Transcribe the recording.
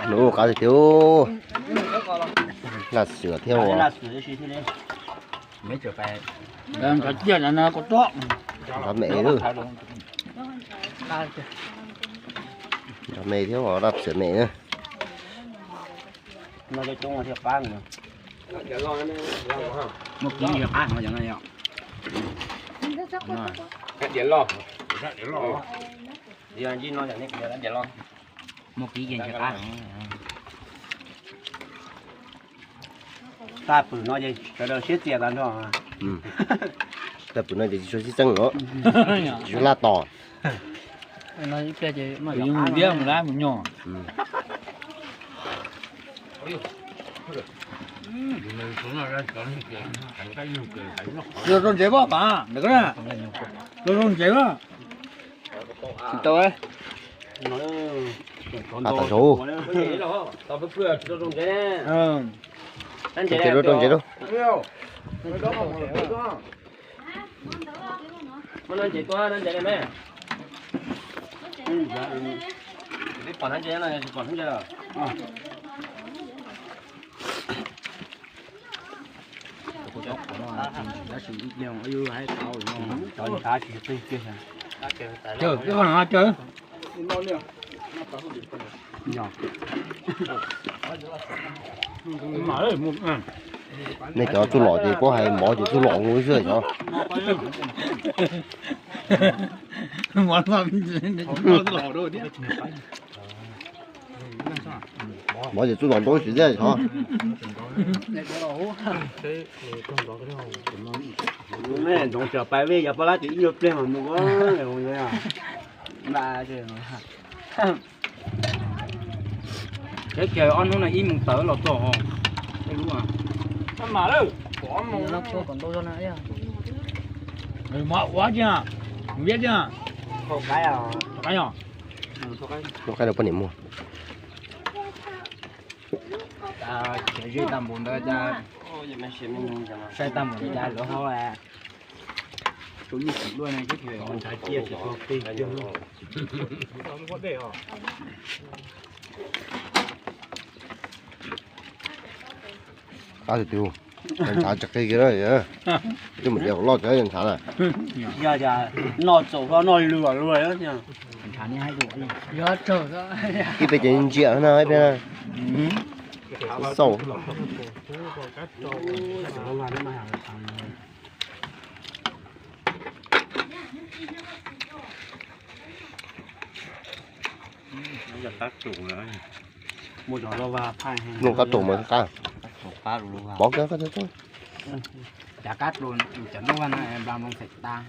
Nws qab tiag tiag. Laj xwm thiab os. Nrov me lawm. Nrov me thiab os, laj xwm me na. Muaj kib yog qab no yog no yog. Muaj kib yog qab. Tag pwm no ces sawv daws siab txias tag nrho. Tag pwm no ces tsis tshua sib txeeb lawm, tsis tshua laj tos. Mus liab mus lab mus nyog. Zoo zoo ntsev pab, zoo zoo ntsev pab. Tsis tau. Zoo ntsev, zoo ntsev. Cov no, cov nej cov txuj lom ces puab hais mov ces txuj lom ua xwb cov. Mov ces txuj lom ntau tsis tiag cov. Ntxoov tsis pais vej yog paj lab ces ib nyuag pliag mas mus. Teb chaws ob hnub no ib moos tawm los txog. Mov ua tiag, viab tiag. Qaib os. Qaib no poj niam muag. Khiav zeb tag npaum ntawd cas, saib tag npaum ntawd cas lawv ho tus nyuj txim luaj ne. Qab tiag tiag. Ntshav tsis qig kiag na. Twb mus de qhov loj tsis ntshav na. Yog tias noj txaus noj lwm luaj. Ib peb ces ntsia na, ib peb xauj. Noj qab tsuas mas qab. Pov kiag qab tsuas. Cov qab tsuas cov noj vaj no nplas nploos xaim tas.